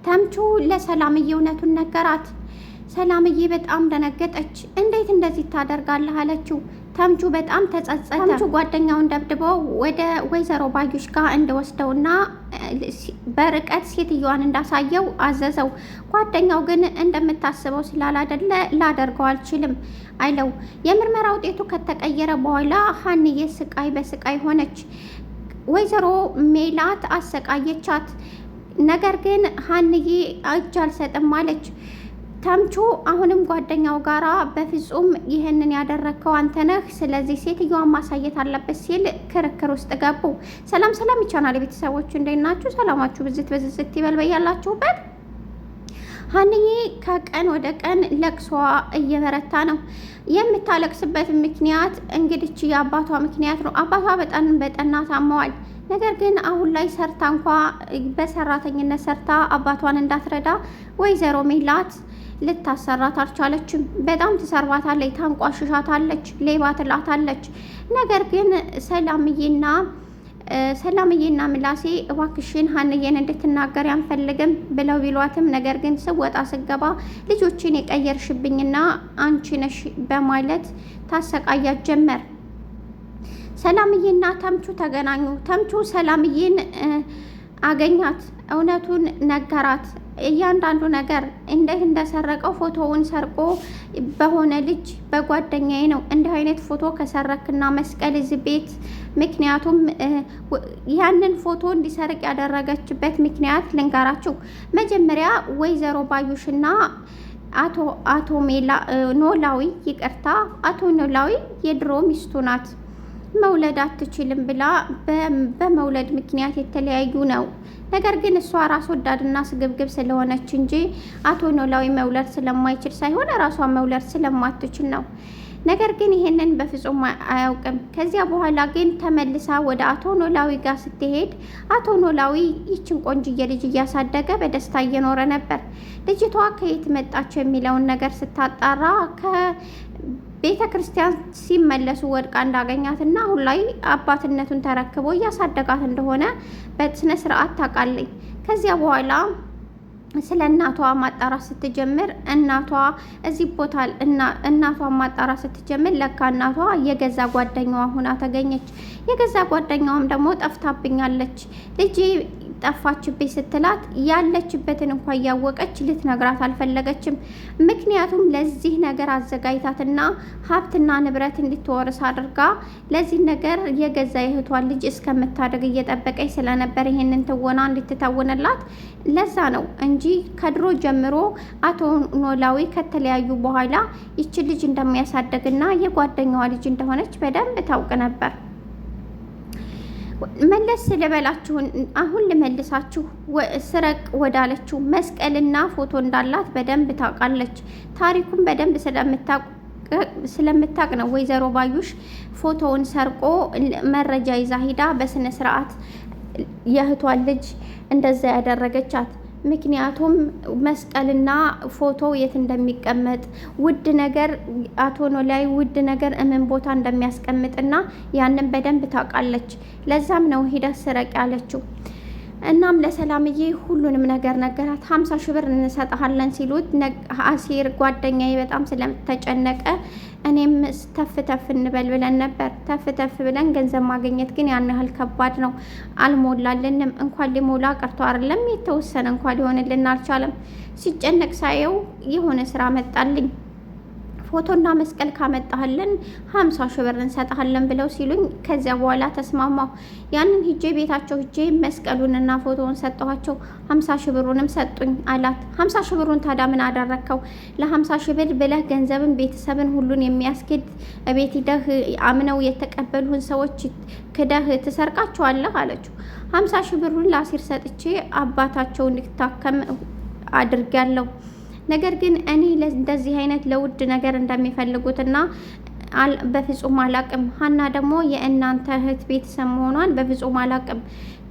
ተምቹ ለሰላምዬ እውነቱን ነገራት። ሰላምዬ በጣም ደነገጠች። እንዴት እንደዚህ ታደርጋለህ አለችው። ተምቹ በጣም ተጸጸተ። ተምቹ ጓደኛውን ደብድቦ ወደ ወይዘሮ ባዩሽ ጋር እንደወስደውና በርቀት ሴትዮዋን እንዳሳየው አዘዘው። ጓደኛው ግን እንደምታስበው ስላላደለ ላደርገው አልችልም አይለው። የምርመራ ውጤቱ ከተቀየረ በኋላ ሀንዬ ስቃይ በስቃይ ሆነች። ወይዘሮ ሜላት አሰቃየቻት። ነገር ግን ሀንዬ እጅ አልሰጥም አለች። ተምቹ አሁንም ጓደኛው ጋራ በፍጹም ይህንን ያደረግከው አንተ ነህ፣ ስለዚህ ሴትዮዋን ማሳየት አለበት ሲል ክርክር ውስጥ ገቡ። ሰላም ሰላም፣ ይቻናል ቤተሰቦች እንዴት ናችሁ? ሰላማችሁ ብዝት ብዝት ይበል በያላችሁበት። ሀንዬ ከቀን ወደ ቀን ለቅሷ እየበረታ ነው። የምታለቅስበት ምክንያት እንግዲህ የአባቷ ምክንያት ነው። አባቷ በጣም በጠና ታመዋል። ነገር ግን አሁን ላይ ሰርታ እንኳ በሰራተኝነት ሰርታ አባቷን እንዳትረዳ ወይዘሮ ሜላት ልታሰራት አልቻለችም። በጣም ትሰርባታለች፣ ታንቋሽሻታለች፣ ሌባ ትላታለች። ነገር ግን ሰላምዬና ምላሴ እባክሽን ሀንዬን እንድትናገር አንፈልግም ብለው ቢሏትም ነገር ግን ስወጣ ስገባ ልጆችን የቀየርሽብኝና አንቺ ነሽ በማለት ታሰቃያት ጀመር። ሰላምዬና ተምቹ ተገናኙ። ተምቹ ሰላምዬን አገኛት፣ እውነቱን ነገራት። እያንዳንዱ ነገር እንዴት እንደሰረቀው ፎቶውን ሰርቆ በሆነ ልጅ በጓደኛዬ ነው እንዲህ አይነት ፎቶ ከሰረክና መስቀል እዚህ ቤት፣ ምክንያቱም ያንን ፎቶ እንዲሰርቅ ያደረገችበት ምክንያት ልንገራችሁ። መጀመሪያ ወይዘሮ ባዩሽና አቶ ሜላ ኖላዊ፣ ይቅርታ፣ አቶ ኖላዊ የድሮ ሚስቱ ናት። መውለድ አትችልም ብላ በመውለድ ምክንያት የተለያዩ ነው። ነገር ግን እሷ ራስ ወዳድና ስግብግብ ስለሆነች እንጂ አቶ ኖላዊ መውለድ ስለማይችል ሳይሆን ራሷ መውለድ ስለማትችል ነው። ነገር ግን ይሄንን በፍጹም አያውቅም። ከዚያ በኋላ ግን ተመልሳ ወደ አቶ ኖላዊ ጋር ስትሄድ አቶ ኖላዊ ይችን ቆንጅዬ ልጅ እያሳደገ በደስታ እየኖረ ነበር። ልጅቷ ከየት መጣች የሚለውን ነገር ስታጣራ ቤተ ክርስቲያን ሲመለሱ ወድቃ እንዳገኛትና አሁን ላይ አባትነቱን ተረክቦ እያሳደጋት እንደሆነ በስነ ስርዓት ታውቃለች። ከዚያ በኋላ ስለ እናቷ ማጣራት ስትጀምር እናቷ እዚህ ቦታ እናቷ ማጣራት ስትጀምር ለካ እናቷ የገዛ ጓደኛዋ ሁና ተገኘች። የገዛ ጓደኛዋም ደግሞ ጠፍታብኛለች፣ ልጄ ጠፋችብኝ ስትላት ያለችበትን እንኳ እያወቀች ልትነግራት አልፈለገችም። ምክንያቱም ለዚህ ነገር አዘጋጅታትና ሀብትና ንብረት እንድትወርስ አድርጋ ለዚህ ነገር የገዛ የእህቷን ልጅ እስከምታደግ እየጠበቀች ስለነበር ይሄንን ትወና እንድትተውንላት ለዛ ነው እንጂ ከድሮ ጀምሮ አቶ ኖላዊ ከተለያዩ በኋላ ይቺ ልጅ እንደሚያሳደግና የጓደኛዋ ልጅ እንደሆነች በደንብ ታውቅ ነበር። መለስ ልበላችሁን አሁን ልመልሳችሁ። ስረቅ ወዳለችው መስቀልና ፎቶ እንዳላት በደንብ ታውቃለች። ታሪኩን በደንብ ስለምታውቅ ነው ወይዘሮ ባዩሽ ፎቶውን ሰርቆ መረጃ ይዛ ሂዳ በስነ ስርዓት የእህቷን ልጅ እንደዛ ያደረገቻት። ምክንያቱም መስቀልና ፎቶ የት እንደሚቀመጥ፣ ውድ ነገር አቶ ኖላዊ ውድ ነገር እምን ቦታ እንደሚያስቀምጥና ያንን በደንብ ታውቃለች። ለዛም ነው ሂደህ ስረቅ ያለችው። እናም ለሰላምዬ ሁሉንም ነገር ነገራት። 50,000 ብር እንሰጥሃለን ሲሉት አሴር ጓደኛዬ በጣም ስለተጨነቀ እኔም ተፍ ተፍ እንበል ብለን ነበር። ተፍ ተፍ ብለን ገንዘብ ማግኘት ግን ያን ያህል ከባድ ነው። አልሞላልንም። እንኳን ሊሞላ ቀርቶ አይደለም የተወሰነ እንኳን ሊሆንልን አልቻለም። ሲጨነቅ ሳየው የሆነ ስራ መጣልኝ። ፎቶና መስቀል ካመጣህልን 50,000 ብር እንሰጥሃለን ብለው ሲሉኝ ከዚያ በኋላ ተስማማሁ። ያንን ሂጄ ቤታቸው ሂጄ መስቀሉንና ፎቶውን ሰጠኋቸው። 50,000 ብሩንም ሰጡኝ አላት። 50,000 ብሩን ታዲያ ምን አደረግከው? ለ50,000 ብር ብለህ ገንዘብን፣ ቤተሰብን ሁሉን የሚያስክድ ቤት ሂደህ አምነው የተቀበሉህን ሰዎች ክደህ ትሰርቃቸዋለህ አለችው። 50,000 ብሩን ለአሲር ሰጥቼ አባታቸው እንዲታከም አድርጊያለሁ። ነገር ግን እኔ እንደዚህ አይነት ለውድ ነገር እንደሚፈልጉትና በፍጹም አላቅም። ሀና ደግሞ የእናንተ እህት ቤተሰብ መሆኗን በፍጹም አላቅም።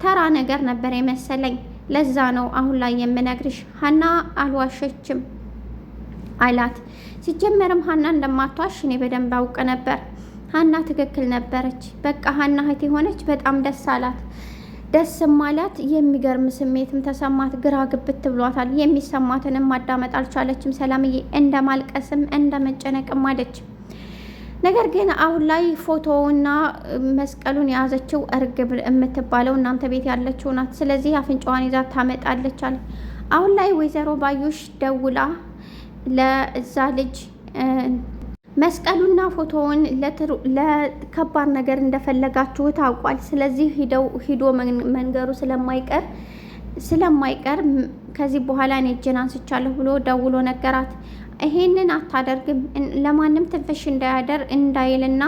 ተራ ነገር ነበር የመሰለኝ። ለዛ ነው አሁን ላይ የምነግርሽ። ሀና አልዋሸችም አላት። ሲጀመርም ሀና እንደማትዋሽ እኔ በደንብ አውቅ ነበር። ሀና ትክክል ነበረች። በቃ ሀና እህት የሆነች በጣም ደስ አላት። ደስም አላት። የሚገርም ስሜትም ተሰማት። ግራ ግብት ብሏታል። የሚሰማትንም ማዳመጥ አልቻለችም። ሰላምዬ እንደ ማልቀስም እንደ መጨነቅም አለች። ነገር ግን አሁን ላይ ፎቶውና መስቀሉን የያዘችው እርግብ የምትባለው እናንተ ቤት ያለችው ናት። ስለዚህ አፍንጫዋን ይዛ ታመጣለች አለ። አሁን ላይ ወይዘሮ ባዩሽ ደውላ ለዛ ልጅ መስቀሉና ፎቶውን ለከባድ ነገር እንደፈለጋችሁ ታውቋል። ስለዚህ ሂደው ሂዶ መንገሩ ስለማይቀር ከዚህ በኋላ እኔ እጄን አንስቻለሁ ብሎ ደውሎ ነገራት። ይሄንን አታደርግም፣ ለማንም ትንፍሽ እንዳያደር እንዳይልና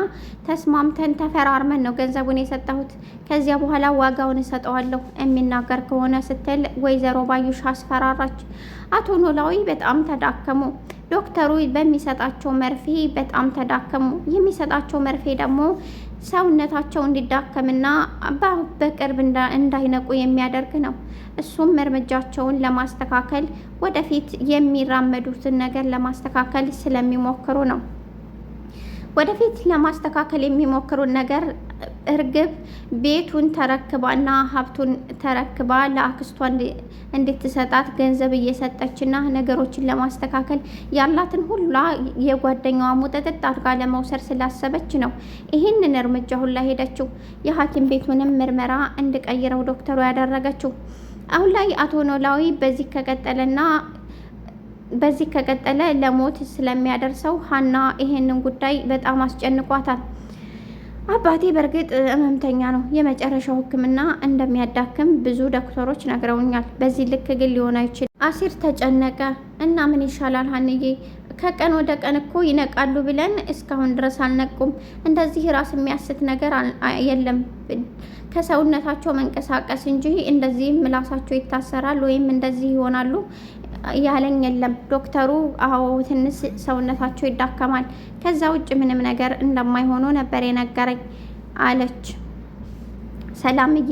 ተስማምተን ተፈራርመን ነው ገንዘቡን የሰጠሁት። ከዚያ በኋላ ዋጋውን እሰጠዋለሁ የሚናገር ከሆነ ስትል ወይዘሮ ባዩሽ አስፈራራች። አቶ ኖላዊ በጣም ተዳከሙ። ዶክተሩ በሚሰጣቸው መርፌ በጣም ተዳከሙ። የሚሰጣቸው መርፌ ደግሞ ሰውነታቸው እንዲዳከምና በቅርብ እንዳይነቁ የሚያደርግ ነው። እሱም እርምጃቸውን ለማስተካከል ወደፊት የሚራመዱትን ነገር ለማስተካከል ስለሚሞክሩ ነው። ወደፊት ለማስተካከል የሚሞክሩን ነገር እርግብ ቤቱን ተረክባና ሀብቱን ተረክባ ለአክስቷ እንድትሰጣት ገንዘብ እየሰጠችና ነገሮችን ለማስተካከል ያላትን ሁላ የጓደኛዋ ሙጥጥጥ አድርጋ ለመውሰድ ስላሰበች ነው ይህንን እርምጃ ሁላ ሄደችው። የሐኪም ቤቱንም ምርመራ እንድቀይረው ዶክተሩ ያደረገችው። አሁን ላይ አቶ ኖላዊ በዚህ ከቀጠለ ለሞት ስለሚያደርሰው ሀና ይሄንን ጉዳይ በጣም አስጨንቋታል። አባቴ በእርግጥ ህመምተኛ ነው። የመጨረሻው ሕክምና እንደሚያዳክም ብዙ ዶክተሮች ነግረውኛል። በዚህ ልክ ግን ሊሆን አይችልም። አሲር ተጨነቀ እና ምን ይሻላል ሀንዬ ከቀን ወደ ቀን እኮ ይነቃሉ ብለን እስካሁን ድረስ አልነቁም። እንደዚህ ራስ የሚያስት ነገር የለም። ከሰውነታቸው መንቀሳቀስ እንጂ እንደዚህ ምላሳቸው ይታሰራል ወይም እንደዚህ ይሆናሉ ያለኝ የለም ዶክተሩ። አዎ ትንሽ ሰውነታቸው ይዳከማል፣ ከዛ ውጭ ምንም ነገር እንደማይሆኑ ነበር የነገረኝ አለች ሰላምዬ።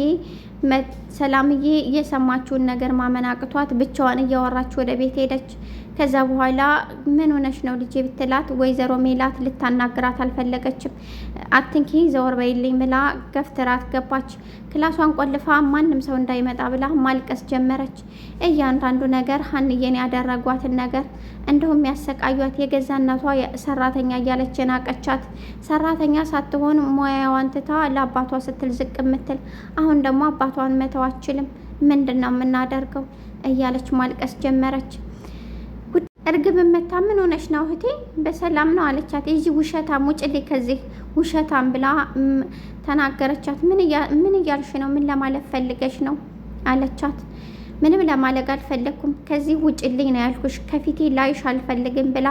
ሰላምዬ የሰማችውን ነገር ማመን አቅቷት ብቻዋን እያወራች ወደ ቤት ሄደች። ከዛ በኋላ ምን ሆነሽ ነው ልጄ ብትላት ወይዘሮ ሜላት ልታናግራት አልፈለገችም። አትንኪ ዘወር በይልኝ ብላ ገፍትራት ገባች። ክላሷን ቆልፋ ማንም ሰው እንዳይመጣ ብላ ማልቀስ ጀመረች። እያንዳንዱ ነገር ሀንዬን ያደረጓትን ነገር እንዲሁም ያሰቃዩት የገዛ እናቷ ሰራተኛ እያለች የናቀቻት ሰራተኛ ሳትሆን ሙያዋን ትታ ለአባቷ ስትል ዝቅ የምትል አሁን ደግሞ አባቷን መተው አችልም። ምንድን ነው የምናደርገው እያለች ማልቀስ ጀመረች። እርግብ መታ ምን ሆነሽ ነው እህቴ? በሰላም ነው አለቻት። እዚህ ውሸታም ውጭልኝ ከዚህ ውሸታም ብላ ተናገረቻት። ምን እያልሽ ነው? ምን ለማለት ፈልገሽ ነው አለቻት። ምንም ለማለግ አልፈለግኩም፣ ከዚህ ውጭልኝ ነው ያልኩሽ፣ ከፊቴ ላይሽ አልፈልግም ብላ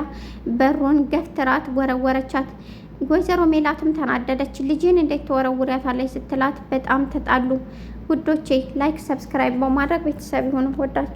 በሩን ገፍትራት ወረወረቻት። ወይዘሮ ሜላትም ተናደደች። ልጅን እንዴት ትወረውሪያታለች ስትላት በጣም ተጣሉ። ውዶቼ like፣ subscribe በማድረግ ቤተሰብ ይሁኑ። ወዳችሁ